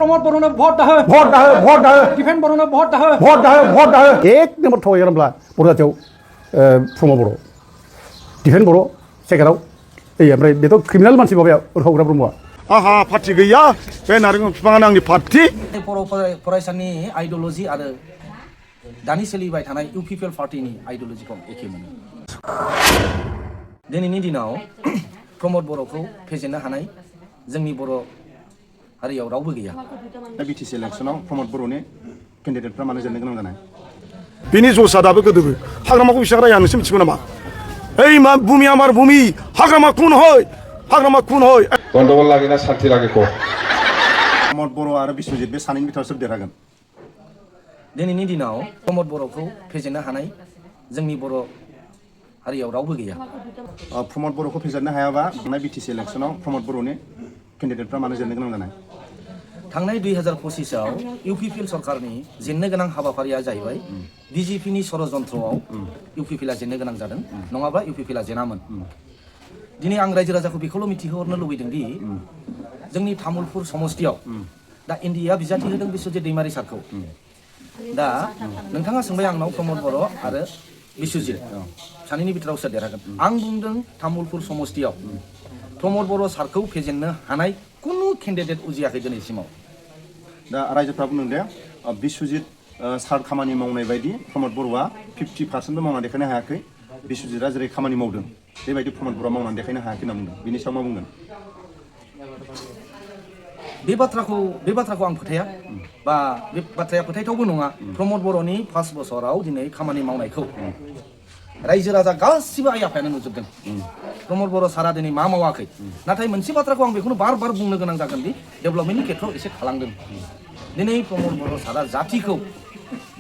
प्रमोद बर'नो भट दाहो दिफेन बर'नो भट दाहो एक नम्बर थगायो होनब्ला बर' जाथियाव प्रमोद बर' दिफेन बर' सेकेन्डआव ओमफ्राय बेथ' क्रिमिनेल मानसि माबाया उरखावग्रा ब्रह्मआ आहा पार्टी गैया बे नारेंखल बिफाङानो आंनि पार्टी बर' फरायसानि आइडियोल'जि आरो दानि सोलिबाय थानाय इउपिपिएल पार्टीनि आइडियोल'जिखौ एखे मोनो। दिनैनि दिनाव प्रमोद बर'खौ फेजेननो हानाय जोंनि बर' हारियाव रावबो गैया। बिटिसि इलेक्सनाव प्रमोद बर'नि केन्डिडेटफ्रा मानो जेननो गोनां जानाय बिनि जसा दाबो गोदोबो हाग्रामाखौ बेसेबां राया नोंसोर मिथिगौ नामा? এই মা ভূমি আমার ভূমি হাগ্রামা খুন হয় गन्डगोल लागे ना शान्ति लागे को प्रमोद बर' आरो बिश्वजित बे सानैनि बिथोराव सोर देरहागोन? दिनैनि दिनाव प्रमोद बर'खौ फेजेननो हानाय जोंनि बर' हारियाव रावबो गैया। प्रमोद बर'खौ फेजेननो हायाबा थांनाय बिटिसि इलेक्सनाव प्रमोद बर'नि केन्डिडेटफ्रा मानो जेननो गोनां जानाय? थांनाय 2025आव इउपिपिएल सरकारनि जेननो गोनां हाबाफारिया जाहैबाय बिजेपिनि षड़यन्त्रआव इउपिपिएलआ जेननो गोनां जादों, नङाब्ला इउपिपिएलआ जेनामोन। दिनै आं रायजो राजाखौ बेखौल' मिथिहोहरनो लुबैदों दि जोंनि तामुलपुर समष्टियाव दा इन्डिया बिजाथि होदों बिश्वजित दैमारि सारखौ। दा नोंथाङा सोंबाय आंनाव प्रमोद बर' आरो बिश्वजित सानैनि बिथोराव सोर देरहागोन? आं बुंदों तामुलपुर समष्टियाव प्रमोद बर' सारखौ फेजेननो हानाय कुनु केन्डिडेट उजियाखै दिनैसिमाव। दा रायजोफ्रा बुंदों दे बिश्वजित सार खामानि मावनाय बायदि प्रमोद बर'आ 50%बो मावना देखायनो हायाखै, बिश्वजितआ जेरै खामानि मावदों बेबायदि प्रमोद बर'आ मावनानै देखायनो हायाखै होनना बुंदों। बिनि सायाव मा बुंगोन? बे बाथ्राखौ आं फोथाया, बा बे बाथ्राया फोथायथावबो नङा। प्रमोद बर'नि 5 बोसोराव दिनै खामानि मावनायखौ रायजो राजा गासिबो आइ आफायानो नुजोबदों। प्रमोद बर' सारा दिनै मा मावाखै, नाथाय मोनसे बाथ्राखौ आं बेखौनो बार बार बुंनो गोनां जागोन दि डेभेलपमेन्टनि खेथ्रआव एसे थालांदों। दिनै प्रमोद बर' सारा जातिखौ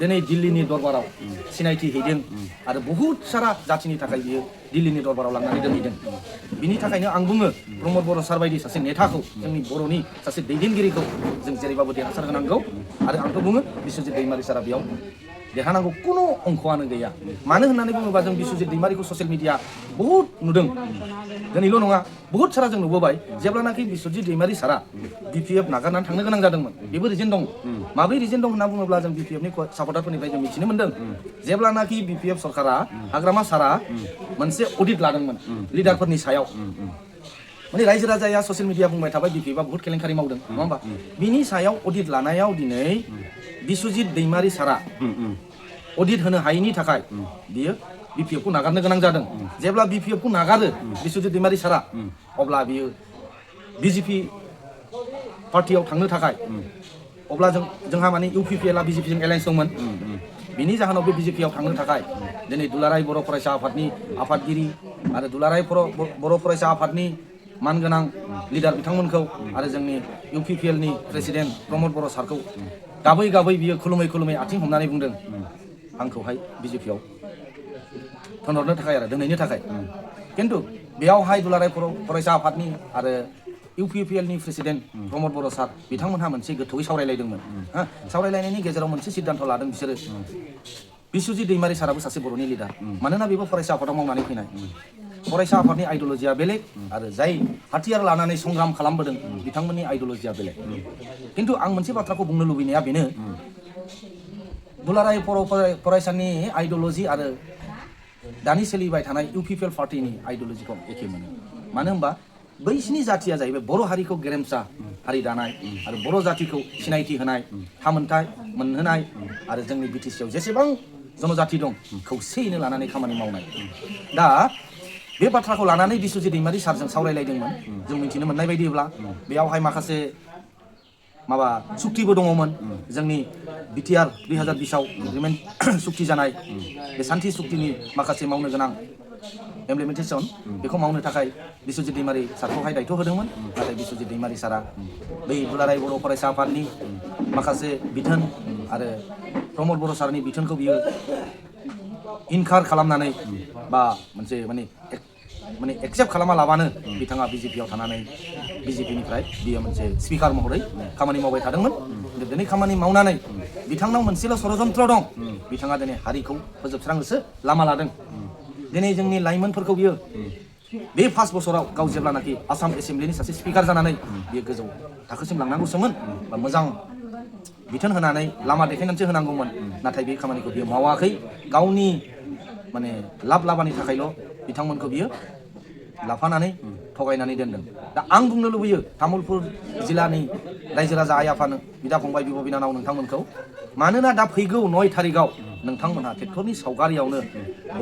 दिनै दिल्लीनि दरबाराव सिनायथि हैदों आरो बहुद सारा जातिनि थाखाय बियो दिल्लीनि दरबाराव लांनानै दोनहैदों। बिनि थाखायनो आं बुङो प्रमोद बर' सार बायदि सासे नेताखौ, जोंनि बर'नि सासे दैदेनगिरिखौ जों जेरैबाबो देरहासार होनांगौ। आरो आंथ' बुङो बिश्वजित दैमारि सारा बेयाव देरहानांगौ कुनु अंखआनो गैया। मानो होननानै बुङोबा जों बिश्वजित दैमारिखौ ससियेल मिडिया बहुद नुदों, दिनैल' नङा बहुद सारा जों नुबोबाय। जेब्लानाखि बिश्वजित दैमारि सारा बिपिएफ नागारनानै थांनो गोनां जादोंमोन, बेबो रिजन दं। माब्रै रिजन दं होनना बुङोब्ला जों बिपिएफनि सापर्टारफोरनिफ्राय जों मिथिनो मोन्दों, जेब्लानाखि बिपिएफ सरकारा हाग्रामा सारा मोनसे अडिट लादोंमोन लिडारफोरनि सायाव, माने रायजो राजाया ससियेल मिडिया बुंबाय थाबाय बिपिएफआ बहुत केलेंकारि मावदों, नङा होमबा? बिनि सायाव अडिट लानायाव दिनै बिश्वजित दैमारि सारा अडिट होनो हायैनि थाखाय बियो बिपिएफखौ नागारनो गोनां जादों। जेब्ला बिपिएफखौ नागारो बिश्वजित दैमारि सारा, अब्ला बियो बिजेपि पार्टियाव थांनो थाखाय, अब्ला जोंहा माने इउपिपिएलआ बिजेपिजों एलायन्स दंमोन। बिनि जाहोनाव बे बिजेपियाव थांनो थाखाय दिनै दुलाराय बर' फरायसा आफादनि आफादगिरि आरो दुलाराय बर' फरायसा आफादनि मानगोनां लिडार बिथांमोनखौ आरो जोंनि इउपिपिएलनि प्रेसिडेन्ट प्रमोद बर' सारखौ गाबै गाबै बियो खुलुमै आथिं हमनानै बुंदों आंखौहाय बिजेपियाव थोनहरनो थाखाय आरो दोनहैनो थाखाय। खिन्थु बेयावहाय दुलाराय फरायसा आफादनि आरो इउपिपिएलनि प्रेसिडेन्ट प्रमोद बर' सार बिथांमोनहा मोनसे गोथौयै सावरायलायदोंमोन। सावरायलायनायनि गेजेराव मोनसे सिद्धान्त लादों बिसोरो, बिश्वजित दैमारि साराबो सासे बर'नि लिडार, मानोना बेबो फरायसा आफादाव मावनानै फैनाय। फरायसा आफादनि आइडियोल'जिया बेलेग आरो जाय हाथियार लानानै संग्राम खालामबोदों बिथांमोननि आइडियोल'जिया बेलेग। खिन्थु आं मोनसे बाथ्राखौ बुंनो लुबैनाया बेनो, दुलाराय फरायसानि आइडियोल'जि आरो दानि सोलिबाय थानाय इउपिपिएल पार्टीनि आइडियोल'जिखौ एखे मोनो। मानो होनबा बैसिनि जातिया जाहैबाय बर' हारिखौ गेरेमसा हारि दानाय आरो बर' जातिखौ सिनायथि होनाय, थामोनथाय मोनहोनाय आरो जोंनि बिटिसिआव जेसेबां जनजाति दं खौसेयैनो लानानै खामानि मावनाय। दा बे बाथ्राखौ लानानै बिश्वजित दैमारि सारजों सावरायलायदोंमोन। जों मिथिनो मोननाय बायदिब्ला बेयावहाय माखासे सुक्तिबो दङमोन। जोंनि बिटिआर 2020आव एग्रिमेन्ट सुक्ति जानाय बे सान्थि सुक्तिनि माखासे मावनो गोनां इमप्लिमेन्टेसन बेखौ मावनो थाखाय बिश्वजित दैमारि सारखौहाय दायथ' होदोंमोन। नाथाय बिश्वजित दैमारि सारा बै दुलाराय बर' फरायसा आफादनि माखासे बिथोन आरो प्रमोद बर' सारनि बिथोनखौ बियो इनकार खालामनानै बा मोनसे माने एक्सेप्ट खालामा लाबानो बिथाङा बिजेपियाव थानानै बिजेपिनिफ्राय बियो मोनसे स्पिकार महरै खामानि मावबाय थादोंमोन। दिनै खामानि मावनानै बिथांनाव मोनसेल' षड़यन्त्र दं, बिथाङा दिनै हारिखौ फोजोबस्रांनोसो लामा लादों। दिनै जोंनि लाइमोनफोरखौ बियो बे 5 बोसोराव गाव जेब्लानाखि आसाम एसेम्ब्लिनि सासे स्पिकार जानानै बियो गोजौ थाखोसिम लांनांगौसोमोन बा मोजां बिथोन होनानै लामा देखायनानैसो होनांगौमोन नाथाय बे खामानिखौ बियो मावाखै गावनि माने लाब लाबानि थाखायल' बिथांमोनखौ बियो लाफानानै थगायनानै दोनदों दा आं बुंनो लुबैयो तामुलपुर जिल्लानि रायजो राजा आइ आफानो बिदा फंबाय बिब' बिनानाव नोंथांमोनखौ मानोना दा फैगौ 9 थारिखआव नोंथांमोनहा ट्रेक्टरनि सावगारियावनो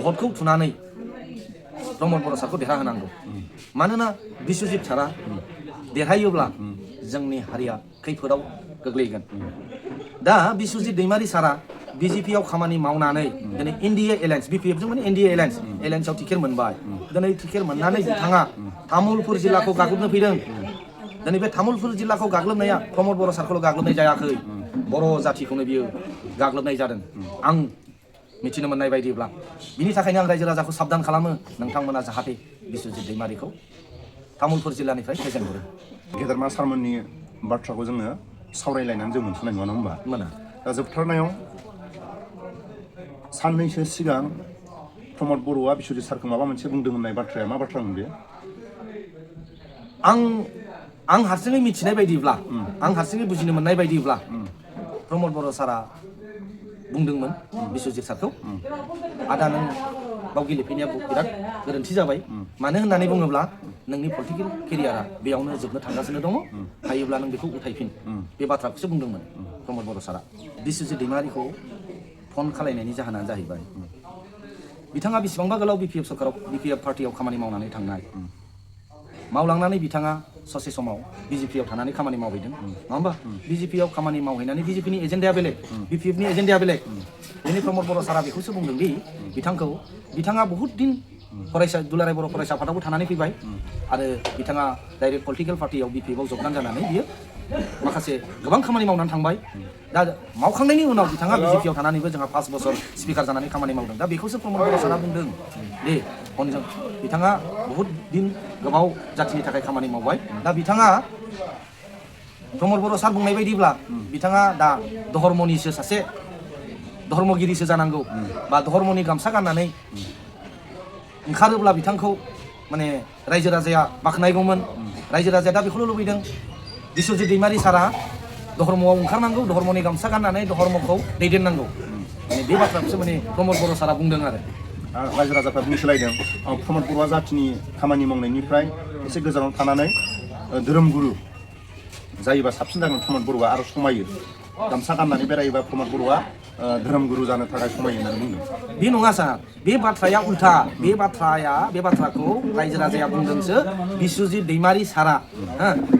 भटखौ थुनानै प्रमद बर' सारखौ देरहाहोनांगौ मानोना बिश्वजित सारा देरहायोब्ला जोंनि हारिया खैफोदाव गोग्लैगोन दा बिश्वजित दैमारि सारा बिजेपियाव खामानि मावनानै दिनै एनडिए एलायन्स बिपिएफजों माने एनडिए एलायन्सआव टिकेट मोनबाय दिनै टिकेट मोननानै बिथाङा तामुलपुर जिल्लाखौ गाग्लोबनो फैदों दिनै बे तामुलपुर जिल्लाखौ गाग्लोबनाया प्रमद बर' सारखौल' गाग्लोबनाय जायाखै बर' जाथिखौनो बियो गाग्लोबनाय जादों आं मिथिनो मोननाय बायदिब्ला बिनि थाखायनो आं रायजो राजाखौ साबधान खालामो नोंथांमोना जाहाथे बिश्वजित दैमारिखौ तामुलपुर जिल्लानिफ्राय फेजेनहरो गेदेरमा सारमोननि बाथ्राखौ जोङो सावरायलायनानै जों मोनथिनाय नङा होमबा मोना दा जोबथारनायाव साननैसो सिगां प्रमद बर'आ बिश्वजित सारखौ माबा मोनसे बुंदों होननाय बाथ्राया मा बाथ्रामोन बे आं हारसिङै मिथिनाय बायदिब्ला आं हारसिङै बुजिनो मोननाय बायदिब्ला प्रमद बर' सारा बुंदोंमोन बिश्वजित सारखौ आदा नों बाव गेलेफैनाया बिराद गोरोन्थि जाबाय मानो होननानै बुङोब्ला नोंनि पलिटिकेल केरियारा बेयावनो जोबनो थांगासिनो दङ हायोब्ला नों बेखौ उथायफिन बे बाथ्राखौसो बुंदोंमोन प्रमद बर' सारा बिश्वजित दैमारिखौ फन खालायनायनि जाहोनानो जाहैबाय बिथाङा बेसेबांबा गोलाव बिपिएफ पार्टियाव खामानि मावनानै थांनाय मावलांनानै बिथाङा ससे समाव बिजेपियाव थानानै खामानि मावहैदों नङा होमबा बिजेपियाव खामानि मावहैनानै बिजेपिनि एजेन्डाया बेलेग बिपिएफनि एजेन्डाया बेलेग दिनै प्रमद बर' सारा बेखौसो बुंदों दि बिथाङा बहुत दिन फरायसा दुलाराय बर' फरायसा आफादावबो थानानै फैबाय आरो बिथाङा डाइरेक्ट पलिटिकेल पार्टियाव बिपिएफआव जबदान जानानै बियो माखासे गोबां खामानि मावनानै थांबाय दा मावखांनायनि उनाव बिथाङा बिजेपियाव थानानैबो जोंहा 5 बोसोर स्पिकार जानानै खामानि मावदों दा बेखौसो प्रमद बर' सारा बुंदों दे फनजों बिथाङा बहुत दिन गोबाव जाथिनि थाखाय खामानि मावबाय दा बिथाङा प्रमद बर' सार बुंनाय बायदिब्ला बिथाङा दा धर्मनिसो सासे धर्मगिरिसो जानांगौ बा धर्मनि गामसा गाननानै ओंखारोब्ला बिथांखौ माने रायजो राजाया बाख्नायगौमोन रायजो राजाया दा बेखौल' लुबैदों बिश्वजित दैमारि सारा धर्मआव ओंखारनांगौ धर्मनि गामसा गाननानै धर्मखौ दैदेननांगौ माने बे बाथ्राखौसो माने प्रमद बर' सारा बुंदों आरो रायजो राजाफ्रा बुंसोलायदों प्रमद बर'आ जाथिनि खामानि मावनायनिफ्राय एसे गोजानाव थानानै धोरोमगुरु जायोबा साबसिन जागोन प्रमद बर'आ आरो समायो गामसा गाननानै बेरायोबा प्रमद बर'आ धोरोमगुरु जानो थाखाय समायो होननानै बुंदों बे नङा सार बे बाथ्राया उल्था बे बाथ्राखौ रायजो राजाया बुंदोंसो बिश्वजित दैमारि सारा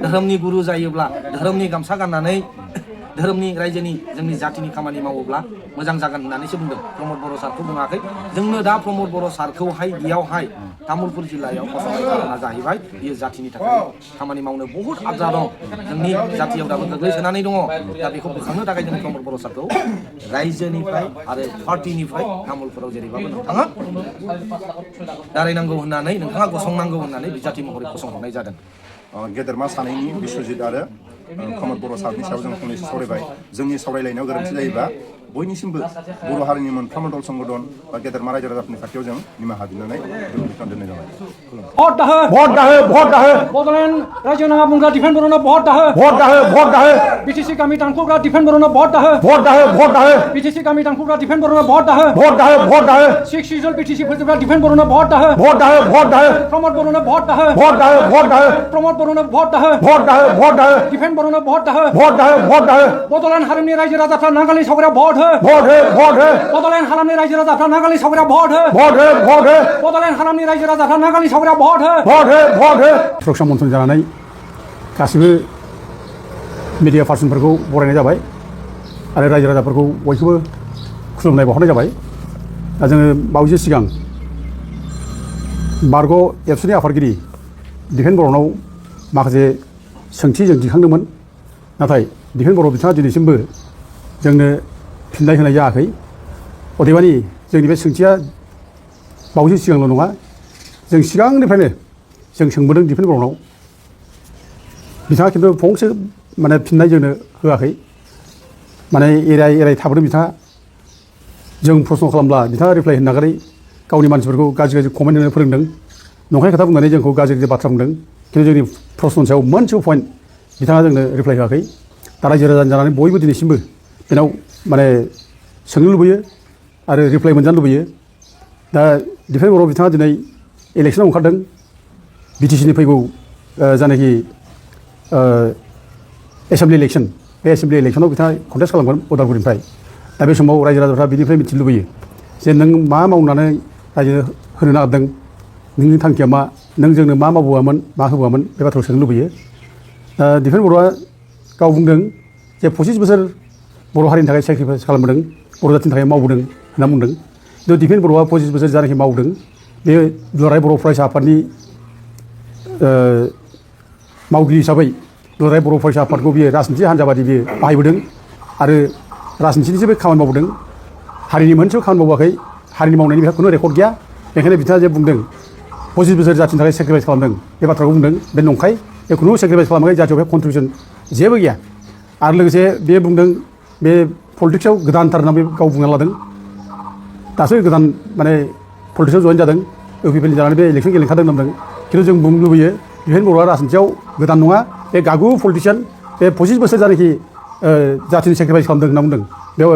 धोरोमनि गुरु जायोब्ला धोरोमनि गामसा गाननानै धोरोमनि रायजोनि जोंनि जातिनि खामानि मावोब्ला मोजां जागोन होननानैसो बुंदों प्रमद बर' सारखौ बुङाखै जोंनो दा प्रमद बर' सारखौहाय बेयावहाय तामुलपुर जिल्लायाव फसंनाय खारना जाहैबाय बियो जातिनि थाखाय खामानि मावनो बहुद आद्रा दं जोंनि जातियाव दाबो गोग्लैसोनानै दङ दा बेखौ बोखांनो थाखाय जों प्रमद बर' सारखौ रायजोनिफ्राय आरो पार्टिनिफ्राय तामुलपुराव जेरैबाबो नोंथाङा दारायनांगौ होननानै नोंथाङा गसंनांगौ होननानै बिजाथि महरै फसंहरनाय जादों गेदेरमा सानैनि बिश्वजित आरो प्रमद बर' सारनि सायाव जों फंनैसो सावरायबाय जोंनि सावरायलायनायाव गोरोन्थि जायोबा बयनिसिमबो बर' हारिनि मोनफ्रोमबो दल संगठन बा गेदेरमा रायजो राजाफोरनि खाथियाव जों निमाहा बिनानै दोननाय जाबाय भट दाहो बड'लेण्ड रायजो नाङा बुंग्रा दिफेन बर'नो भट दाहो बिटिसि गामि दानख'ग्रा दिफेन बर'नो भट दाहो बिटिसि गामि दानख'ग्रा दिफेन बर'नो भट दाहो 6 सिजन बिटिसि फोजोबग्रा दिफेन बर'नो भट दाहो प्रमद बर'नो भट दाहो प्रमद बर'नो भट दाहो दिफेन बर'नो भट दाहो बड'लेण्ड हारिनि रायजो राजाफ्रा नांगालनि सावग्रा भट हो बड'लेण्ड हालामनि रायजो राजाफ्रा नांगालनि सावग्रा भट हो बड'लेण्ड हालामनि रायजो राजाफ्रा नांगालनि सावग्रा भट हो प्रग्राम मन्थन जानानै गासिबो मिडिया पार्सनफोरखौ बरायनाय जाबाय आरो रायजो राजाफोरखौ बयखौबो खुलुमनाय बावहरनाय जाबाय दा जोङो बावैसो सिगां बारग' एबसुनि आफादगिरि दिफेन बर'नाव माखासे सोंथि जों दिखांदोंमोन नाथाय दिफेन बर' बिथाङा दिनैसिमबो जोंनो फिननाय होनाय जायाखै अदेबानि जोंनि बे सोंथिया बावैसो सिगांल' नङा जों सिगांनिफ्रायनो जों सोंबोदों दिफेन बर'नाव बिथाङा खिन्थु फंसे माने फिननाय जोंनो होआखै माने एराय थाबोदों बिथाङा जों प्रश्न खालामब्ला बिथाङा रिप्लाइ होनो नागारै गावनि मानसिफोरखौ गाज्रि कमेन्ट होनो फोरोंदों नंखाय खोथा बुंनानै जोंखौ गाज्रि बाथ्रा बुंदों खिन्थु जोंनि प्रश्ननि सायाव मोनसेबो पइन्ट बिथाङा जोंनो रिप्लाइ होआखै दा रायजो राजा जानानै बयबो दिनैसिमबो बेनाव माने सोंनो लुबैयो आरो रिप्लाइ मोनजानो लुबैयो दा दिफेन बर' बिथाङा दिनै इलेक्सनाव ओंखारदों बिटिसिनि फैगौ जानाखि एसेम्बलि इलेक्सन बे एसेम्बलि इलेक्सनाव बिथाङा कन्टेस्ट खालामगोन उदालगुरिनिफ्राय दा बे समाव रायजो राजाफ्रा बिनिफ्राय मिथिनो लुबैयो जे नों मा मावनानै रायजो होनो नागिरदों नोंनि थांखिया मा नों जोंनो मा मावबोआमोन मा होबोआमोन बे बाथ्राखौ सोंनो लुबैयो दा दिफेन बर'आ गाव बुंदों जे 25 बोसोर बर' हारिनि थाखाय सेक्रिफाइस खालामबोदों बर' जाथिनि थाखाय मावबोदों होनना बुंदों खिन्थु दिफेन बर'आ 25 बोसोर जानाखि मावदों बे दुलाराय बर' फरायसा आफादनि मावगिरि हिसाबै दुलाराय बर' फरायसा आफादखौ बियो राजनिथि हान्जा बादि बियो बाहायबोदों आरो राजनिथिनिसो बे खामानि मावबोदों हारिनि मोनसेबो खामानि मावाखै हारिनि मावनायनि बेहा खुनु रेकर्ड गैया बेखायनो बिथाङा जे बुंदों 25 बोसोर जाथिनि थाखाय सेक्रिफाइस खालामदों बे बाथ्राखौ बुंदों बे नंखाय बे खुनु सेक्रिफाइस खालामाखै जाथियाव बे कन्ट्रिबिउसन जेबो गैया आरो लोगोसे बे बुंदों बे पलिटिक्सआव गोदानथार होनना बे गाव बुंना लादों दासो गोदान माने पलिटिक्सआव जइन जादों इउपिपिएलनि जानानै बे इलेक्सन गेलेखादों होनदों खिन्थु जों बुंनो लुबैयो दिफेन बर'आ राजनिथियाव गोदान नङा बे गागु पलिटिसियान बे 25 बोसोर जानाखि जाथिनि सेक्रिफाइस खालामदों होनना बुंदों बेयाव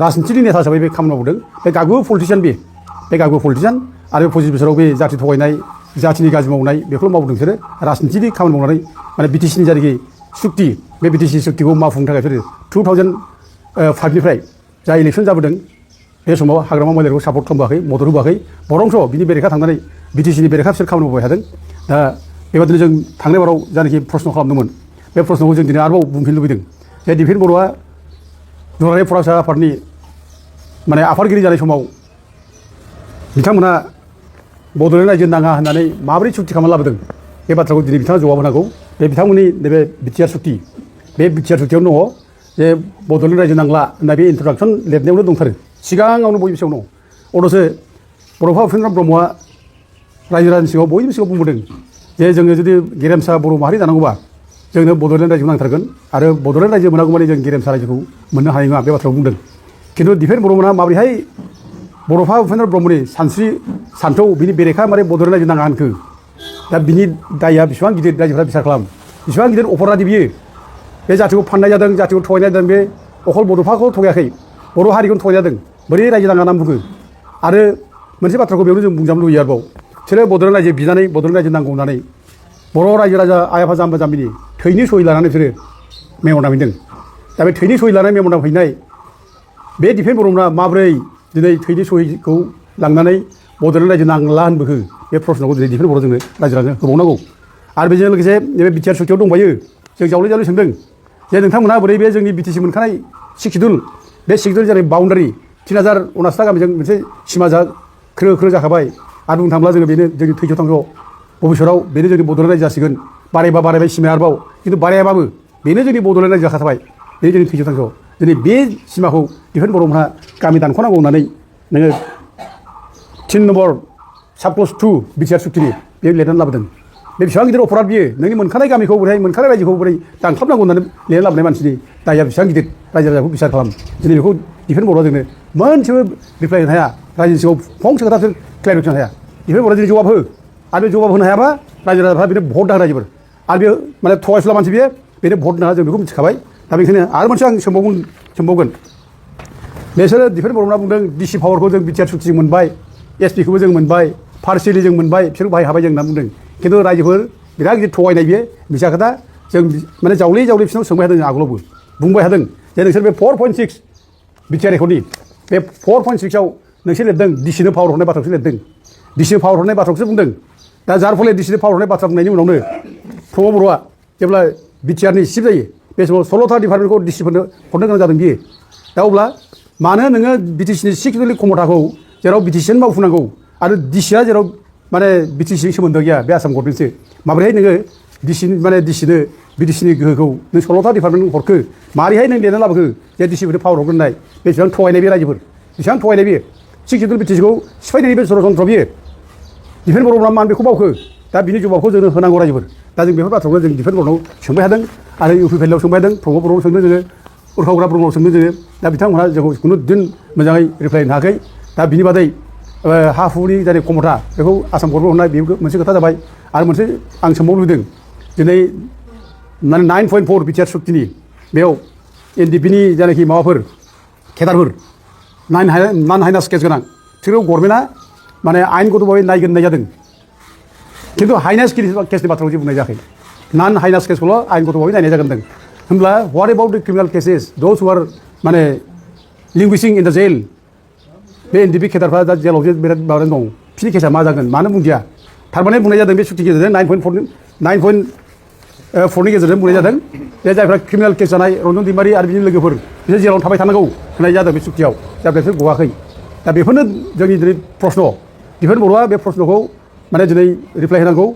राजनिथिनि नेता हिसाबै बे खामानि मावदों बे गागु पलिटिसियान बे गागु पलिटिसियान आरो 25 बोसोराव बे जाथि थगायनाय जाथिनि गाज्रि मावनाय बेखौल' मावदों बिसोरो राजनिथिनि खामानि मावनानै माने बिटिसिनि जायनाखि सुक्ति बे बिटिसि सुक्तिखौ मावफुंनो थाखाय बिसोरो 2005निफ्राय जा इलेक्सन जाबोदों बे समाव हाग्रामा महिलारिखौ सापर्ट खालामबोआखै मदद होबोआखै बरंस बिनि बेरेखा थांनानै बिटिसिनि बेरेखा बिसोर खामानि मावबाय थादों दा बेबादिनो जों थांनाय बाराव जानाखि प्रश्न खालामदोंमोन बे प्रश्नखौ जों दिनै आरोबाव बुंफिननो लुबैदों जे दिफेन बर'आ दुलाराय फरायसा आफादनि माने आफादगिरि जानाय समाव बिथांमोना बड'लेण्ड रायजो नाङा होननानै माबोरै सुक्ति खालामना लाबोदों बे बाथ्राखौ दिनै बिथाङा जवाब होनांगौ बे बिथांमोननि नैबे बिटिआर सुक्ति बे बिटिआर सुक्तियावनो दङ जे बड'लेण्ड रायजो नांला होननाय बे इन्ट्रडाक्सन लिरनायावनो दंथारो सिगाङावनो बयनिबो सिगाङाव दङ अब्लासो बड'फा उपेन्द्र ब्रह्मआ रायजो राजानि सिगाङाव बयनिबो सिगाङाव बुंबोदों जे जोङो जुदि गेरेमसा बर' माहारि जानांगौबा जोंनो बड'लेण्ड रायजोखौ नांथारगोन आरो बड'लेण्ड रायजो मोनागौमानि जों गेरेमसा रायजोखौ मोननो हानाय नङा बे बाथ्राखौ बुंदों खिन्थु दिफेन बर'मोना माबोरैहाय बड'फा उपेन्द्र ब्रह्मनि सान्थौ बिनि बेरेखा मारै बड'लेण्ड रायजो नाङा होनखो दा बिनि दायआ बेसेबां गिदिर रायजोफ्रा बिसार खालाम बेसेबां गिदिर अपराधि बियो बे जाथिखौ फाननाय जादों जाथिखौ थगायनाय जादों बे अखल बड'फाखौ थगायाखै बर' हारिखौनो थगायनाय जादों बोरै रायजो नाङा होनना बुङो आरो मोनसे बाथ्राखौ बेयावनो जों बुंजानो लुबैयो आरोबाव बिसोरो बड'लेण्ड रायजो बिनानै बड'लेण्ड रायजो नांगौ होननानै बर' रायजो राजा आइ आफा जाम्बा जाम्बिनि थैनि सहि लानानै बिसोरो मेमन दामहैदों दा बे थैनि सहि लानानै मेमन दामहैनाय बे दिफेन बर'मोना माबोरै दिनै थैनि सहिखौ लांनानै बड'लेण्ड रायजो नांला होनबोखो बे प्रश्नखौ दिनै दिफेन बर' जोंनो रायजो राजानो होबावनांगौ आरो बेजों लोगोसे नैबे बिटिआर सुक्तियाव दंबायो जों जावले जावले सोंदों जे नोंथांमोनहा बोरै बे जोंनि बिटिसि मोनखानाय सिक्सिडुल बे सिक्सिडुल जानाय बाउन्डारि 3049 गामिजों मोनसे सिमा ख्रो ख्रो जाखाबाय आरो बुंनो थाङोब्ला जोङो बेनो जोंनि थैस' थांस' भबिष्यताव बेनो जोंनि बड'लेण्ड रायजो जासिगोन बारायबा बारायबाय सिमाया आरोबाव खिन्थु बारायाबाबो बेनो जोंनि बड'लेण्ड रायजो जाखाथाबाय बेनो जोंनि थैस' थांस' दिनै बे सिमाखौ दिफेन बर'मोनहा गामि दानख'नांगौ होननानै नोङो 3 नम्बर साबक्लस 2 बिटिआर सुक्तिनि बे लिरनानै लाबोदों बे बेसेबां गिदिर अपराध बियो नोंनि मोनखानाय गामिखौ बोरै मोनखानाय रायजोखौ बोरै दानख्लाबनांगौ होननानै लिरना लाबोनाय मानसिनि दायआ बेसेबां गिदिर रायजो राजाखौ बिसार खालाम दिनै बेखौ दिफेन बर'आ जोंनो मोनसेबो रिप्लाइ होनो हाया रायजोनि सिगाङाव फंसे खोथा बिसोर क्लियारिफिकेसन हाया दिफेन बर'आ दिनै जवाब हो आरो बे जवाब होनो हायाबा रायजो राजाफ्रा बेनो भट दाहोन रायजोफोर आरो बे माने थगायसुला मानसि बेयो बेनो भट नाङा जों बेखौ मिथिखाबाय दा बेखायनो आरो मोनसे आं सोंबावगोन बिसोरो दिफेन बर'मोना बुंदों डिसि पावारखौ जों बिटिआर सुक्तिजों मोनबाय एसपिखौबो जों मोनबाय पार्सियेलि जों मोनबाय बिसोर बाहायहाबाय जों होनना बुंदों खिन्थु रायजोफोर बिराद गिदिर थगायनाय बियो मिसा खोथा जों माने जावले बिसोरनाव सोंबाय थादों आगोलावबो बुंबाय थादों जे नोंसोर बे 4.6 बिटिआर रेकर्डनि बे 4.6आव नोंसोर लिरदों डिसिनो पावार हरनाय बाथ्राखौसो लिरदों डिसिनो पावार हरनाय बाथ्राखौसो बुंदों दा जार फले डिसिनो पावार हरनाय बाथ्रा बुंनायनि उनावनो प्रमद बर'आ जेब्ला बिटिआरनि चिफ जायो बे समाव 16था डिपार्टमेन्टखौ डिसिफोरनो हरनो गोनां जादों बियो दा अब्ला मानो नोङो बिटिसिनि सिक्सुवेलि खमथाखौ जेराव बिटिसिआनो मावफुंनांगौ आरो डिसिआ जेराव माने बिटिसिजों सोमोन्दो गैया बे आसाम गभर्नमेन्टसो माबोरैहाय नोङो डिसिनो बिटिसिनि गोहोखौ नों 16था डिपार्टमेन्ट हरखो मारैहाय नों लिरना लाबोखो जे डिसिफोरनो पावार हरगोन होननाय बेसेबां थगायनाय बे रायजोफोर बेसेबां थगायनाय बियो सिक्सुवेल बिटिसिखौ सिफायनायनि बे षड़यन्त्र बियो दिफेन बर'फ्रा मानो बेखौ मावखो दा बिनि जबाबखौ जोंनो होनांगौ रायजोफोर दा जों बेफोर बाथ्राखौ जों दिफेन बर'नाव सोंबाय थादों आरो इउपिपिएलआव सोंबाय थादों प्रमद बर'नाव सोंदों जोङो उरखावग्रा ब्रह्मनाव सोंदों जोङो दा बिथांमोनहा जोंखौ खुनु दिन मोजाङै रिप्लाइ होनो हायाखै दा बिनि बादै हा हुनि जाय खमथा बेखौ आसाम गभर्नमेन्ट हरनाय बे मोनसे खोथा जाबाय आरो मोनसे आं सोंबावनो लुबैदों दिनै माने 9.4 बिटिआर सक्तिनि बेयाव एनडिपिनि जानाखि माबाफोर केदारफोर नान हाइनास केस गोनां बिसोरखौ गभर्नमेन्टआ माने आयेनगत भाबै नायगोन होननाय जादों खिन्थु हाइनास केसनि बाथ्राखौ जेबो बुंनाय जायाखै नान हाइनास केसखौल' आयेनगत भाबै नायनाय जागोन होनदों होमब्ला व्हाट एबाउट द क्रिमिनाल केसेस दोज हु आर माने लिंगुइशिं इन द जेल बे एनडिपि केदारफ्रा दा जेलाव जे बिराद माबानानै दं बिसोरनि केसा मा जागोन मानो बुंदिया थारमाने बुंनाय जादों बे सुक्ति गेजेरजों 9.4नि गेजेरजों बुंनाय जादों जे जायफ्रा क्रिमिनाल केस जानाय रन्जन दैमारि आरो बिनि लोगोफोर बिसोर जेलाव थाबाय थानांगौ होननाय जादों बे सुक्तियाव दा बिसोर गवाखै दा बेफोरनो जोंनि दिनै प्रश्न दिफेन बर'आ बे प्रश्नखौ माने दिनै रिप्लाइ होनांगौ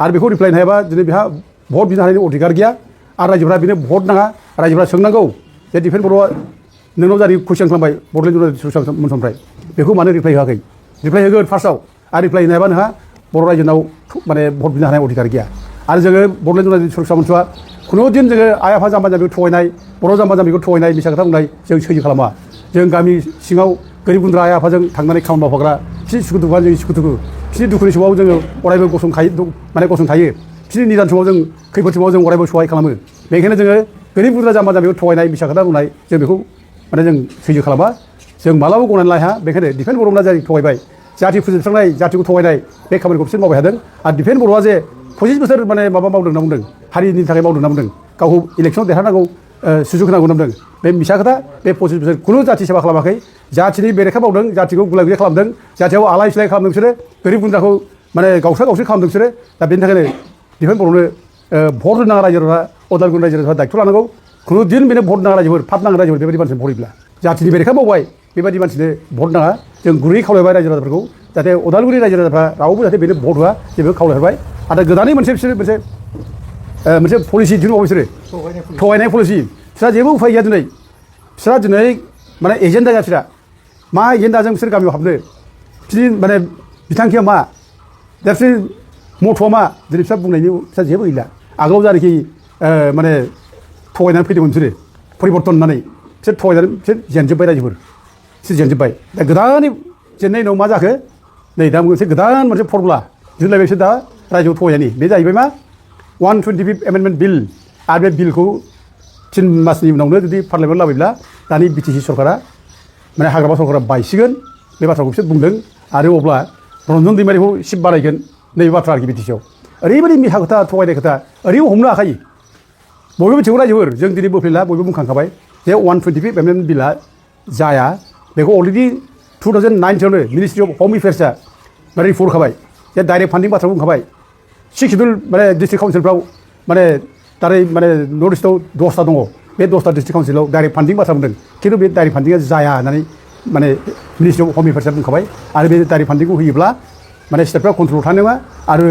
आरो बेखौ रिप्लाइ होनो हायाबा दिनै बेहा भट बिनो हानायनि अधिकार गैया आरो रायजोफ्रा बेनो भट नाङा रायजोफ्रा सोंनांगौ जे दिफेन बर'आ नोंनाव जारि कुइसन खालामबाय बड'लेण्ड जुडिसियेल मोनसमनिफ्राय बेखौ मानो रिप्लाइ होआखै रिप्लाइ होगोन फार्स्टआव आरो रिप्लाइ होनो हायाबा नोंहा बर' रायजोनाव माने भट बिनो हानाय अधिकार गैया आरो जोङो बड'लेण्ड जुडिसियेल मोनसआ खुनुदिन जोङो आइ आफा जाम्बा जाम्बिखौ थगायनाय बर' जाम्बा जाम्बिखौ थगायनाय मिसा खोथा बुंनाय जों सैजो खालामा जों गामि सिङाव गोरिब गुन्द्रा आइ आफाजों थांनानै खामानि मावफाग्रा बिसोरनि सुखु दुखुआ जोंनि सुखु दुखु बिसोरनि दुखुनि समाव जोङो अरायबो गसंथायो बिसोरनि निदान समाव जों खैफोद समाव जों अरायबो सहाय खालामो बेनिखायनो जोङो गोरिब गुन्द्रा जाम्बा जाम्बिखौ थगायनाय मिसा खोथा बुंनाय जों बेखौ माने जों सैजो खालामा जों मालाबाबो गनायनानै लाया बेनिखायनो दिफेन बर'ना जाय थगायबाय जाति फोजोबस्रांनाय जातिखौ थगायनाय बे खामानिखौ बिसोर मावबाय थादों आरो दिफेन बर'आ जे 25 बोसोर माने माबा मावदों होनना बुंदों हारिनि थाखाय मावदों होनना बुंदों गावखौ इलेक्सनाव देरहानांगौ सुजुग होनांगौ होनना बुंदों बे मिसा खोथा बे 25 बोसोर खुनु जाति सेबा खालामाखै जातिनि बेरेखा मावदों जातिखौ गुलाय गुजाय खालामदों जातियाव आलाय सिलाय खालामदों बिसोरो गोरिब गुन्द्राखौ माने गावस्रा गावस्रि खालामदों बिसोरो दा बेनि थाखायनो दिफेन बर'नो भट होनाङा रायजोफोरा उदालगुरि रायजोफोरा दायथ' लानांगौ खुनु दिन बेनो भट नाङा रायजोफोर फाप नाङा रायजोफोर बेबायदि मानसिनो भटहोयोब्ला जातिनि बेरेखा मावबाय बेबायदि मानसिनो भट नाङा जों गुरै खावलायबाय रायजो राजाफोरखौ जाहाथे उदालगुरि रायजो राजाफ्रा रावबो जाहाथे बेनो भट होआ जेबो खावलायहरबाय आरो गोदानै बिसोरो मोनसे पलिसि दिहुनबावो बिसोरो थगायनाय पलिसि बिसोरहा जेबो उफाय गैया दिनै बिसोरहा दिनै माने एजेन्डा गैया बिसोरहा मा एजेन्डाजों बिसोर गामियाव हाबनो बिसोरनि माने बिथांखिया मा दा बिसोर मथ'आ मा दिनै बिसोर बुंनायनि बिसोर जेबो गैला आगोलाव जानाखि माने थगायनानै फैदोंमोन बिसोरो परिबर्तन होननानै बिसोर थगायनानै बिसोर जेनजोब्बाय रायजोफोर बिसोर जेनजोब्बाय दा गोदानै जेननायनि उनाव मा जाखो नै दा मोनसे गोदान मोनसे फर्मुला दिहुनलायबाय बिसोर दा रायजोआव थगायनायनि बे जाहैबाय मा 125 एमेन्डमेन्ट बिल आरो बे बिलखौ 3 मासनि उनावनो जुदि पार्लियामेन्ट लाबोब्ला दानि बिटिसि सरकारा माने हाग्रामा सरकारा बायसिगोन बे बाथ्राखौ बिसोर बुंदों आरो अब्ला रन्जन दैमारिखौ सिट बानायगोन नैबे बाथ्रा आरोखि बिटिसिआव ओरैबायदि मिसा खोथा थगायनाय खोथा ओरैबो हमनो हाखायो बयबो मिथिगौ रायजोफोर जों दिनै बोफ्लेला बयबो बुंखांखाबाय जे 125 एमेन्डमेन्ट बिलआ जाया बेखौ अलरेडि 2009 मिनिस्ट्रि अफ हम एफेयार्सआ माने रिपर्ट होखाबाय जे डाइरेक्ट फान्डिं बाथ्रा बुंखाबाय 6 शिड्युल माने डिस्ट्रिक्ट काउन्सिलफ्राव माने दारै माने नर्थ इस्टआव 10टा दङ बे 10टा डिस्ट्रिक्ट काउन्सिलाव डाइरेक्ट फान्डिं बाथ्रा बुंदों खिन्थु बे डाइरेक्ट फान्डिंआ जाया होननानै माने मिनिस्ट्रि अफ हम एफेयार्सआ बुंखाबाय आरो बे डाइरेक्ट फान्डिंखौ होयोब्ला माने स्टेटफ्रा कन्ट्रलाव थानो नङा आरो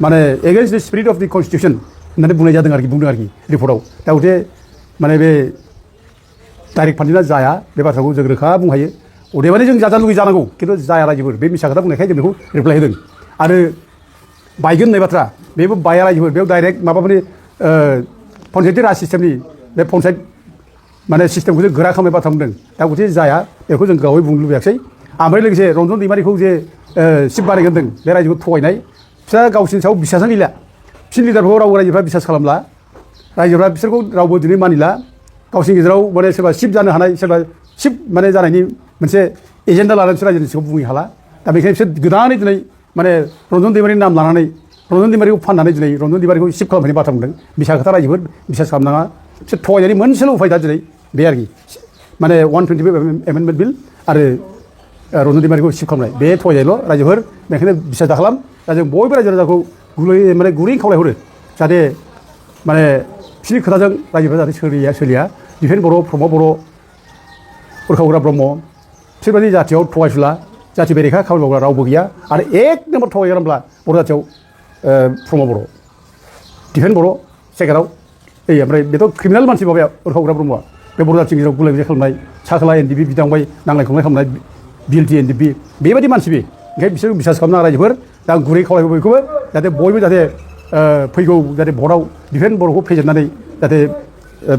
माने एगेन्स्ट द स्पिरिट अफ द कनस्टिटिउसन होननानै बुंनाय जादों आरोखि बुंदों आरोखि रिपर्टआव दा गथे माने बे डाइरेक्ट फान्डिंआ जाया बे बाथ्राखौ जों रोखा बुंनो हायो अदेबानि जों जाजानो लुगै जानांगौ खिन्थु जाया रायजोफोर बे मिसा खोथा बुंनायखाय जों बेखौ रिप्लाइ होदों आरो बायगोन होननाय बाथ्रा बेबो बाया रायजोफोर बेयाव डाइरेक्ट माबाफोरनि पन्सायती राज सिस्टेमनि बे पन्सायत माने सिस्टेमखौ जों गोरा खालामनाय बाथ्रा बुंदों दा गथे जाया बेखौ जों गावै बुंनो लुबैयाखै ओमफ्राय लोगोसे रन्जन दैमारिखौ जे सिट बानायगोन होनदों बे रायजोखौ थगायनाय बिस्रा गावसिनि सायाव बिसासानो गैला बिसोरनि लिडारखौ रावबो रायजोफ्रा बिसास खालामला रायजोफ्रा बिसोरखौ रावबो दिनै मानिला गावसिनि गेजेराव माने सोरबा सिप जानो हानाय सोरबा सिप माने जानायनि मोनसे एजेन्डा लानानै बिसोर रायजोनि सिङाव बुंनो हाला दा बेखायनो बिसोर गोदानै दिनै माने रन्जन दैमारिनि नाम लानानै रन्जन दैमारिखौ फाननानै दिनै रन्जन दैमारिखौ सिप खालामनायनि बाथ्रा बुंदों बिसा खोथा रायजोफोर बिसास खालामनाङा बिसोर थगायनायनि मोनसेल' उफाय दा दिनै बे आरोखि माने 125 एमेन्डमेन्ट बिल आरो रन्जन दैमारिखौ सिप खालामनाय बे थगायनायल' रायजोफोर बेखायनो बिसास दा खालाम दा जों बयबो रायजो राजाखौ माने गुरै खावलायहरो जाहाथे माने बिसोरनि खोथाजों रायजोफ्रा जाहाथे सोलिया दिफेन बर' प्रमद बर' उरखावग्रा ब्रह्म बिसोरबायदि जाथियाव थगायसुला जाथि बेरेखा खामानि मावग्रा रावबो गैया आरो एक नम्बर थगायग्रा होनब्ला बर' जाथियाव प्रमद बर' दिफेन बर' सेकेन्डआव ओमफ्राय बेथ' क्रिमिनेल मानसि माबाया उरखावग्रा ब्रह्मआ बे बर' जाथिनि गेजेराव गुलाय गुजाय खालामनाय सा खोला एनडिपि बिदांबाय नांलाय खमलाय खालामनाय बिएलटि एनडिपि बेबायदि मानसि बे ओंखायनो बिसोर बिसास खालामनाङा रायजोफोर दा आं गुरै खावलायबो बयखौबो जाहाथे बयबो जाहाथे फैगौ जाहाथे भटआव दिफेन बर'खौ फेजेननानै जाहाथे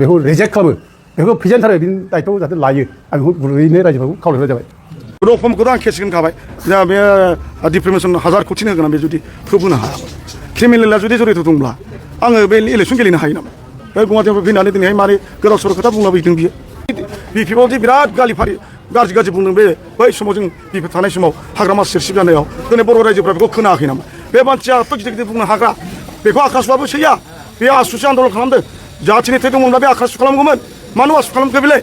बेखौ रिजेक्ट खालामो बेखौ फेजेनथारो बिनि दायथ' जाहाथे लायो आं बेखौ गुरैनो रायजोफोरखौ खावलायनाय जाबाय रकमखौथ' आं केस होखाबाय दा बे डिप्रेमेसन 1000 कौटि होगोन बे जुदि प्रुफ होनो हायाबा क्रिमिनेला जुदि जरित दंब्ला आङो बे इलेक्सन गेलेनो हायो नामा बे गुवाहाटियाव फैनानै दिनैहाय मारै गोदाव सोराव खोथा बुंलाबायदों बियो बिपिएफआव जे बिराद गाज्रि बुंदों बे बै समाव जों बिपिएफ थानाय समाव हाग्रामा सिरसिब जानायाव दिनै बर' रायजोफ्रा बेखौ खोनायाखै नामा बे मानसिया एथ' गिदिर गिदिर बुंनो हाग्रा बेखौ आखासुआबो सैया बे आसुसो आन्दलन खालामदों जाथिनि थै दंमोनब्ला बे आखासु खालामगौमोन मानो आसु खालामखो बेलाय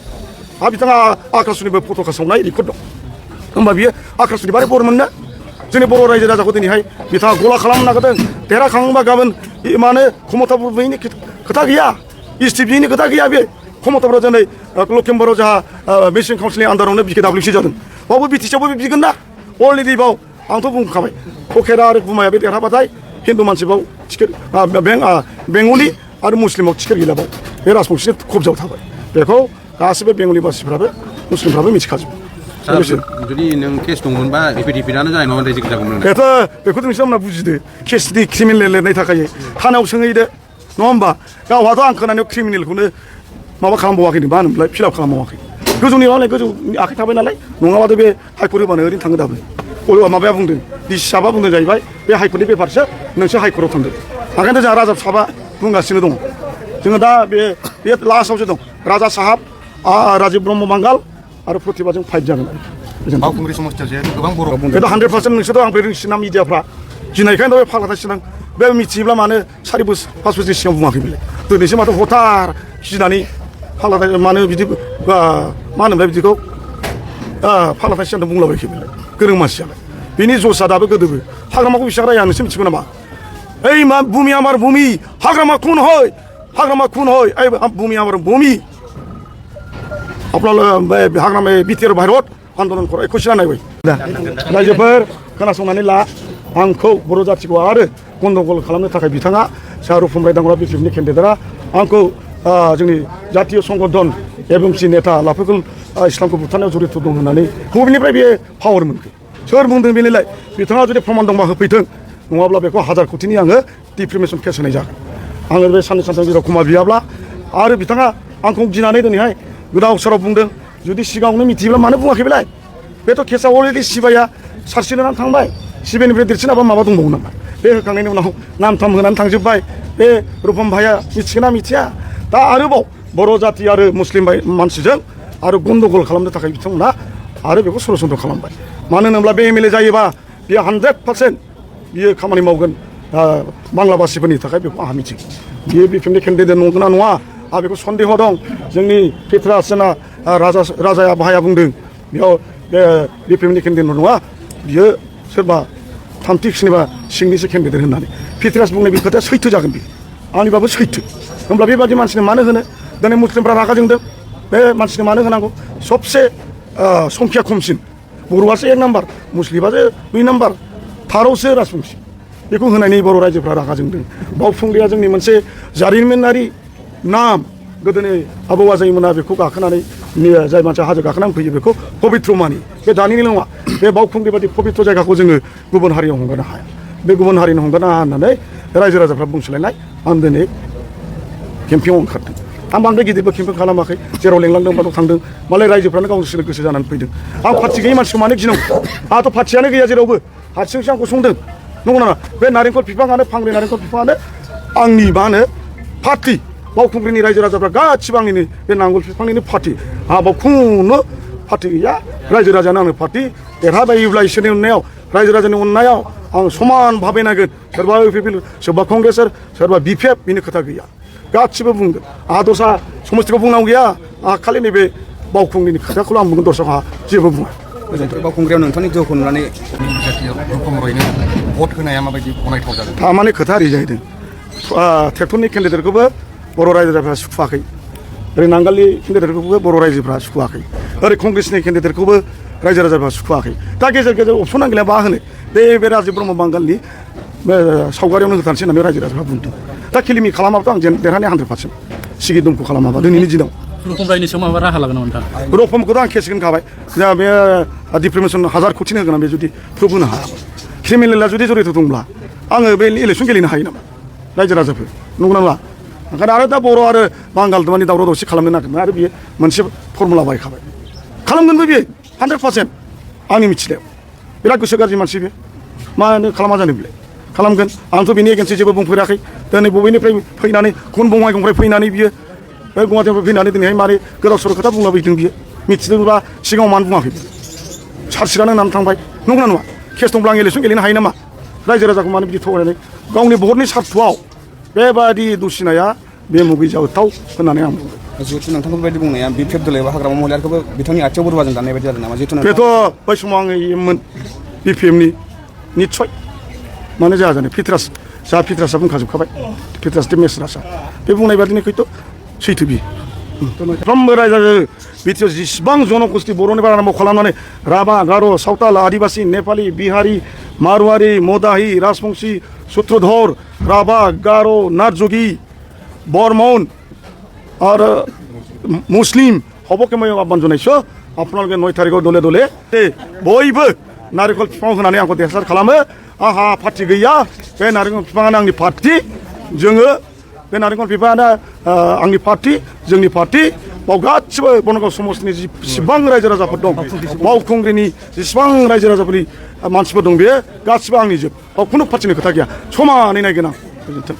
आरो बिथाङा आखासुनिबो फट'खा सावनाय रेकर्ड दं होमबा बियो आखासुनि बारै बर'मोन ना जोंनि बर' रायजो राजाखौ दिनैहाय बिथाङा गला खालामनो नागिरदों देरहाखांबा गाबोन मानो क्षमता बुबैनि खोथा गैया इस्टिपिनि खोथा गैया बे क्षमताफ्रा दिनै लखिमपुराव जोंहा मेसिन काउन्सिलनि आन्दारावनो बिकेडब्लिउसि जादों बावबो बिटिसिआवबो बिगोन ना अलरेडि बाव आंथ' बुंखाबाय ककेरा आरो गुमाया बे देरहाबाथाय हिन्दु मानसि बाव टिकेट बेंगलि आरो मुस्लिमाव टिकेट गैला बाव बे राजबंसिनि खबजाव थाबाय बेखौ गासिबो बेंगलि मानसिफ्राबो मुस्लिमफ्राबो मिथिखाजोबो जुदि नों केस दंमोनबा रिपिटआनो जानाय नङा रेजिक जागौमोन बेखौथ' नोंसोर बुजिदो केसनि क्रिमिनेल लिरनाय थाखायो थानायाव सोंहैदो नङा होमबा गावहाथ' आं खोनानायाव क्रिमिनेलखौनो माबा खालामबावाखैनो मा होनोमोनलाय फिलाप खालामबावाखै गोजौनि मालाय गोजौनि आखाइ थाबाय नालाय नङाबाथ' बे हाइकर्ट होबानो ओरैनो थाङो दाबो माबाया बुंदों डिसि साबा बुंदों जाहैबाय बे हाइकर्टनि पेपारसो नोंसो हाइकर्टआव थांदो ओंखायनो जोंहा राजा साबा बुंगासिनो दङ जोङो दा बे लास्टआवसो दं राजा साहाब राजीब ब्रह्म बांगाल आरो प्रतिभाजों फाइट जागोन बावखुंग्रि समस्थियाव गोबां बर' बेथ' 100% नोंसोरथ' आं बे रोंसिना मिडियाफ्रा गिनायखायनो बे फाग्ला थासिनां बे मिथियोब्ला मानो 4 बोसोर 5 बोसोरनि सिगां बुङाखै बेलाय दिनैसो माथो हथार गिनानै फाग्ला मानो बिदि मा होनोमोनलाय बिदिखौ फाग्ला थासिनां बुंलाबायखै बेलाय गोरों मानसियालाय बिनि जसा दाबो गोदोबो हाग्रामाखौ बेसेबां राया नोंसोर मिथिगौ नामा ओइ मा भूमि आमार भूमि हाग्रामा खुन हय ओइ भूमि आमार भूमि আপনার হাগ্রামে বিটিআর ভারত আন্দোलन করা একুশে নাইবাय रायजोफोर खोनासंनानै ला आंखौ बर' जाथिखौ आरो गन्दगल खालामनो थाखाय बिथाङा शाहरुख रायदांगरा बिपिएफनि केन्डिडेटआ आंखौ जोंनि जातीय संगठन एबंसि नेता लाफाखुल इस्लामखौ बुथारनायाव जड़ित दं होननानै बबेनिफ्राय बे पावार मोनखो सोर बुंदों बेनिलाय बिथाङा जुदि प्रमाण दंबा होफैथों नङाब्ला बेखौ 1000 कोटिनि आङो डिफेमेशन केस होनाय जागोन आङो बे साननै सानथाम जेराव क्षमा बियाब्ला आरो बिथाङा आंखौ गिनानै दिनैहाय गोदाव सोराव बुंदों जुदि सिगाङावनो मिथियोब्ला मानो बुङाखै बेलाय बेथ' केसआ अलरेडि सिबाया सार्चिनानै थांबाय सिबिनिफ्राय देरसिनाबा माबा दंबावो नामा बे होखांनायनि उनाव नाम थाम होनानै थांजोब्बाय बे रुपम भाइया मिथिगोना मिथिया दा आरोबाव बर' जाति आरो मुस्लिम मानसिजों आरो गन्दगल खालामनो थाखाय बिथांमोना आरो बेखौ षड़यन्त्र खालामबाय मानो होनोब्ला बे एमएलए जायोबा बियो 100% बियो खामानि मावगोन बांलाबासिफोरनि थाखाय बेखौ आंहा मिथिगौ बियो बिपिएफनि केन्डिडेट नंगौना नङा आं बेखौ सन्देह दं जोंनि पिट्रासना राजाया भाइया बुंदों बेयाव बे बिपिएफनि केन्डिडेट नङा बियो सोरबा थामथि सोरनिबा सिंनिसो केन्डिडेट होननानै पिट्रास बुंनाय बे खोथाया सैथो जागोन बे आंनिबाबो सैथो होमब्ला बेबादि मानसिनो मानो होनो दिनै मुस्लिमफ्रा रागा जोंदों बे मानसिनो मानो होनांगौ सबसे संख्या खमसिन बर'आसो 1 नाम्बार मुस्लिमासो 2 नाम्बार थारावसो राजबंसि बेखौ होनायनि बर' रायजोफ्रा रागा जोंदों बावखुंग्रिया जोंनि मोनसे जारिमिनारि नाम गोदोनि आबौ आजैमोना बेखौ गाखोनानै जाय मानसिया हाजो गाखोनानै फैयो बेखौ पबित्र मानि बे दानिनि नङा बे बावखुंग्रि बादि पबित्र जायगाखौ जोङो गुबुन हारियाव हंगारनो हाया बे गुबुन हारिनो हंगारनो हाया होननानै रायजो राजाफ्रा बुंसोलायनाय आं दिनै केम्पिङाव ओंखारदों आं बांद्राय गिदिरबो केम्पिं खालामाखै जेराव लेंलांदों बाथ' थांदों मालाय रायजोफ्रानो गावसोरनो गोसो जानानै फैदों आं पार्टि गैयै मानसिखौ मानो गिनांगौ आंहाथ' पार्टियानो गैया जेरावबो हारसिंसो आंखौ संदों नंगौ नामा बे नारेंखल बिफाङानो फांब्रै नारेंखल बिफाङानो आंनि मा होनो पार्टि बावखुंग्रिनि रायजो राजाफ्रा गासिबो आंनिनो बे नांगोल बिफांनिनो पार्टि आंहा बावखुंनो पार्टि गैया रायजो राजानो आंनो पार्टि देरहाबायोब्ला इसोरनि अननायाव रायजो राजानि अननायाव आं समान भाबै नायगोन सोरबा इउपिपि सोरबा कंग्रेसर सोरबा बिपिएफ बेनि खोथा गैया गासिबो बुंगोन आंहा दस्रा समस्थिखौ बुंनांगौ गैया आंहा खालि नैबे बावखुंग्रिनि खोथाखौल' आं बुंगोन दस्राखौ जेबो बुङा बावखुंग्रियाव नोंथांनि गोहोखौ नुनानै रुपमरैनो भट होनाया माबायदि गनायथाव जागोन थारमाने खोथा ओरै जाहैदों ट्रेक्टरनि केन्डिडेटखौबो बर' रायजो राजाफ्रा सुखुवाखै ओरै नांगालनि केन्डिडेटखौबो बर' रायजोफ्रा सुखुवाखै ओरै कंग्रेसनि केन्डिडेटखौबो रायजो राजाफ्रा सुखुवाखै दा गेजेर गेजेर अपसन नांगौला मा होनो बे राजीब ब्रह्म बांगालनि सावगारियावनो होथारसै होननानै रायजो राजाफ्रा बुंदों दा खिलिमि खालामाबाथ' आं देरहानाय 100% सिगि दुमखौ खालामाबा दिनैनि दिनाव रुपम रायनि सायाव माबा राहा लागोन नोंथां रुपमखौथ' आं केस होखाबाय दा बे डिफेमेशन 1000 कोटिनि होगोन बे जुदि प्रुफ होनो हायाबा क्रिमिनेला जुदि जड़ित दंब्ला आङो बे इलेक्सन गेलेनो हायो नामा रायजो राजाफोर नंगौ नङा ओंखायनो आरो दा बर' आरो बांगाल माने दावराव दावसि खालामनो नागिरदों आरो बियो मोनसे फर्मुला बायखाबाय खालामगोनबो बियो 100% आंनि मिथिनायाव बिराद गोसो गाज्रि मानसि बे मानो खालामा जानो बिलाय खालामगोन आंथ' बिनि एगेन्सै जेबो बुंफेराखै दिनै बबेनिफ्राय फैनानै गुबुन बङाइगावनिफ्राय फैनानै बियो बे गुवाहाटिनिफ्राय फैनानै दिनैहाय मारै गोदाव सोराव खोथा बुंलाबायदों बियो मिथिदोंबा सिगाङाव मानो बुङाखै सार्सिगानो होननानै थांबाय नंगौना नङा केस दंब्ला आं इलेकसन गेलेनो हायो नामा रायजो राजाखौ मानो बिदि थगायनानै गावनि भटनि सार्थआव बेबादि दुसिनाया बे मुगैजाथाव होननानै आं बुङो जिहेतु नोंथांखौ बेबायदि बुंनाया बिपिएफ दल एबा हाग्रामा महिलारिखौबो बिथांनि आथिङाव बोरमाजों दाननाय बायदि जादों नामा जिहेतु बेथ' बै समाव आङो इयोमोन बिपिएमनि निस्सय मानो जाया जानो फितरास जा फितरासआ बुंखाजोबखाबाय फितरास मेसरासआ बे बुंनाय बादिनो खैथ' सैथो बियो साफ्रोमबो रायजो बिटिआर जेसेबां जनगोष्ठी बर'नि बाराम्भ खालामनानै राभा गार' सावताल आदिबासि नेपालि बिहारि मारवारि मदाहि राजबंशी सूत्रधर राभा गार' नार्जगि बर्मन आरो मुस्लिम सबके मैं आह्वान जनायছো आपनालोके 9 तारिखआव दले दले बयबो नारिखल बिफां होनानै आंखौ देरहासार खालामो आहा पार्टी गैया बे नारिखल बिफाङानो आंनि पार्टी जोङो बे नारिखल बिफाङानो आंनि पार्टी जोंनि पार्टी बाव गासिबो बनगाव समाजनि जेसेबां रायजो राजाफोर दं बावखुंग्रिनि जेसेबां रायजो राजाफोरनि मानसिफोर दं बे गासिबो आंनि जोब बाव खुनु पार्टीनि खोथा गैया समानै नायगोन आं गोजोन्थों